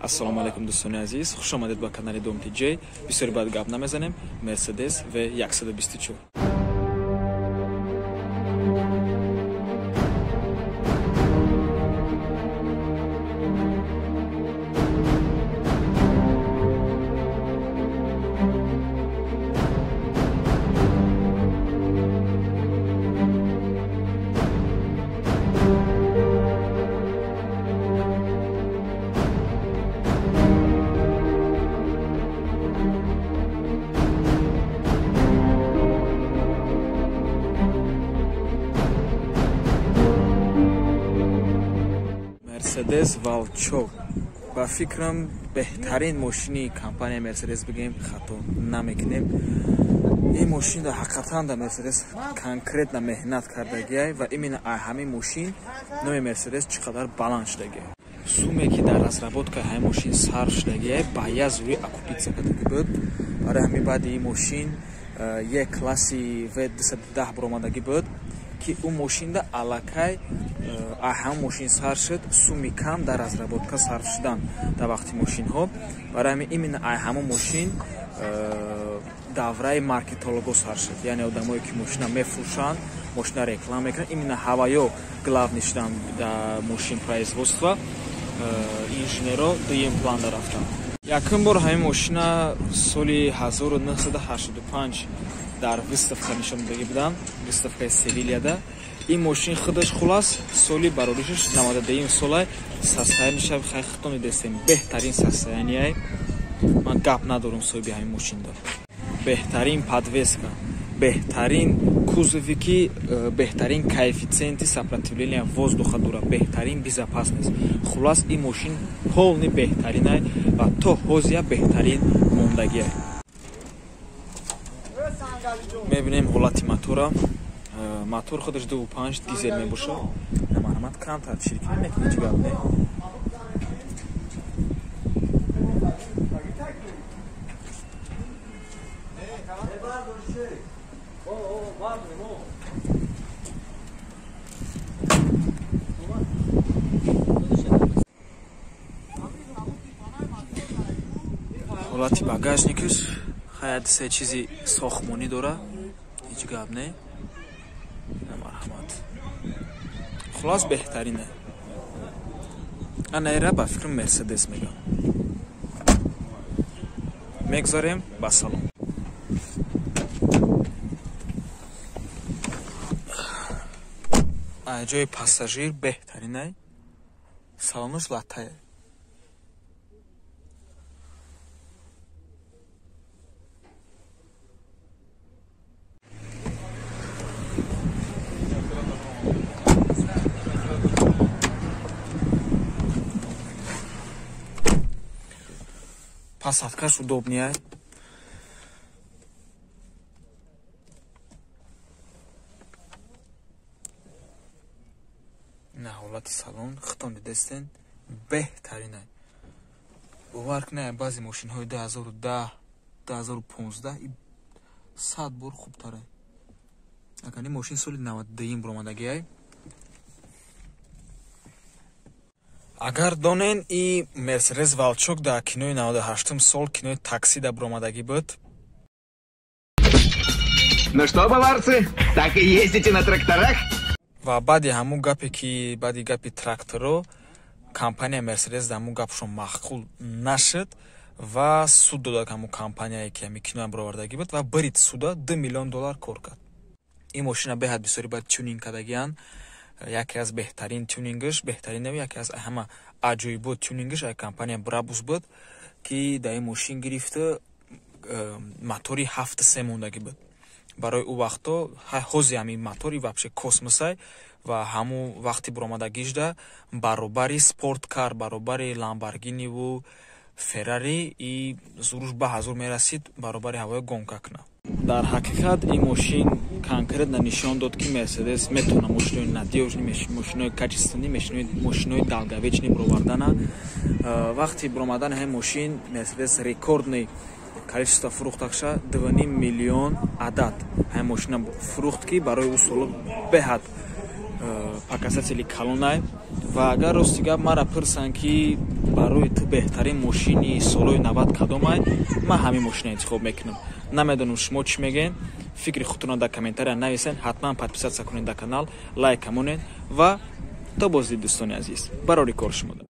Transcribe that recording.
Ассалому алайкум, дӯстони азиз, хуш омадед ба канали Дом TJ. Бисёри баъд гап намезанем. Mercedes V124. Мерседес Волчок ба фикрам беҳтарин мошини компания Мерседес бигем, хато намекунем. Ин мошин дар ҳақиқатан дар Мерседес конкретно меҳнат кардагиай ва именно ҳамин мошин номи Мерседес чӣ қадар баланд шудагиай. Суме ки дар разработкаи ҳамин мошин сарф шудагиай, ба як зӯри окупиться кардагӣ буд. Барои ҳамин баъди ин мошин Е класси V210 баромадагӣ буд, ки ӯ мошинда аллакай ҳам мошин сар шуд, суми кам дар разработка сарф шудан дар вақти мошинҳо. Барои ҳамин именно ҳамон мошин давраи маркетолого сар шуд, яъне одамое ки мошина мефурӯшанд, мошина реклама мекунанд, именно ҳаваё главный шудан дар мошин производства, инженеро дуюм планда рафтанд. Якум бор ҳамин мошина соли 1985 дар выставка нишон додагӣ буданд, выставкаи Севилияда. Ин мошин худаш хулас соли бароришаш 92 солай состояниша хай худтон дидестем, беҳтарин состоянияй. Ман гап надорам соҳиби ҳамин мошинда. Беҳтарин подвеска, беҳтарин кузови ки беҳтарин коэффициенти сопротивления воздуха дорад, беҳтарин безопасность. Хулас ин мошин полный беҳтаринай ва то ҳозия беҳтарин мондагиай. Мебинем ҳолати мотора. Мотор худаш 2.5 дизел мебошад. Марҳамат, камтар чиркин мекунӣ, ҳеҷ гап не. Ҳолати багажникаш хаят се чизи сохтмонӣ дора, ҳеҷ гап не. Марҳамат, хулос беҳтарине. Ана ира ба фикрам Мерседес мегам. Мегзарем ба салон. Ҷои пассажир беҳтаринай, салонаш латтае. Посадкаш удобнее. На ҳолати салон худтон дидестен, беҳтаринай. Бовар кунед, баъзе мошинҳои 2010, 2015 100 бор хубтарай. Агар ин мошин соли 92 баромадагиай. Агар донен, и Мерседес Волчок дар кинои 98 сол, кинои такси да баромадагӣ буд. Ну что, баварцы, так и ездите на тракторах? Ва баъди ҳамун гапе ки баъди гапи тракторо компания Мерседес дар ҳамун гапшон маъқул нашуд ва суд додад ҳамун компанияе ки ҳамин киноам баровардагӣ буд ва бирид суда 2 миллион доллар кор кард. Ин мошина беҳад бисёри баъд тюнинг кардагианд. Яке аз беҳтарин тюнингаш, беҳтарин не, яке аз ҳама аҷоибот тюнингаш аз компания Брабус буд, ки дар ин мошин гирифта мотори 7.3 мондагӣ буд. Барои ӯ вақто ҳози ҳамин мотори вообще космосай ва ҳамун вақти баромадагишда баробари спорткар, баробари Ламборгиниву Феррари и зуруш ба ҳазур мерасид, баробари ҳавои гонка кунад. Дар ҳақиқат ин мошин конкретно нишон дод, ки Мерседес метавона мошинои надёжный, мошинои качественный, мошинои долговечный баровардана. Вақти баромадани ҳамин мошин Мерседес рекордный количество фурӯхтакша 2,5 миллион адад ҳамин мошина фурӯхт, ки барои ӯ соло беҳад Показатели калонай. Ва агар рости гап мара пурсанд, ки барои ту беҳтарин мошини солҳои 90 кадомай, ман ҳамин мошина интихоб мекунам. Намедонам, шумо чӣ мегӯед. Фикри худтонро дар комментария нависен. Ҳатман подписаться кунед дар канал, лайк камонед ва то боздид, дӯстони азиз, барори кор шумода.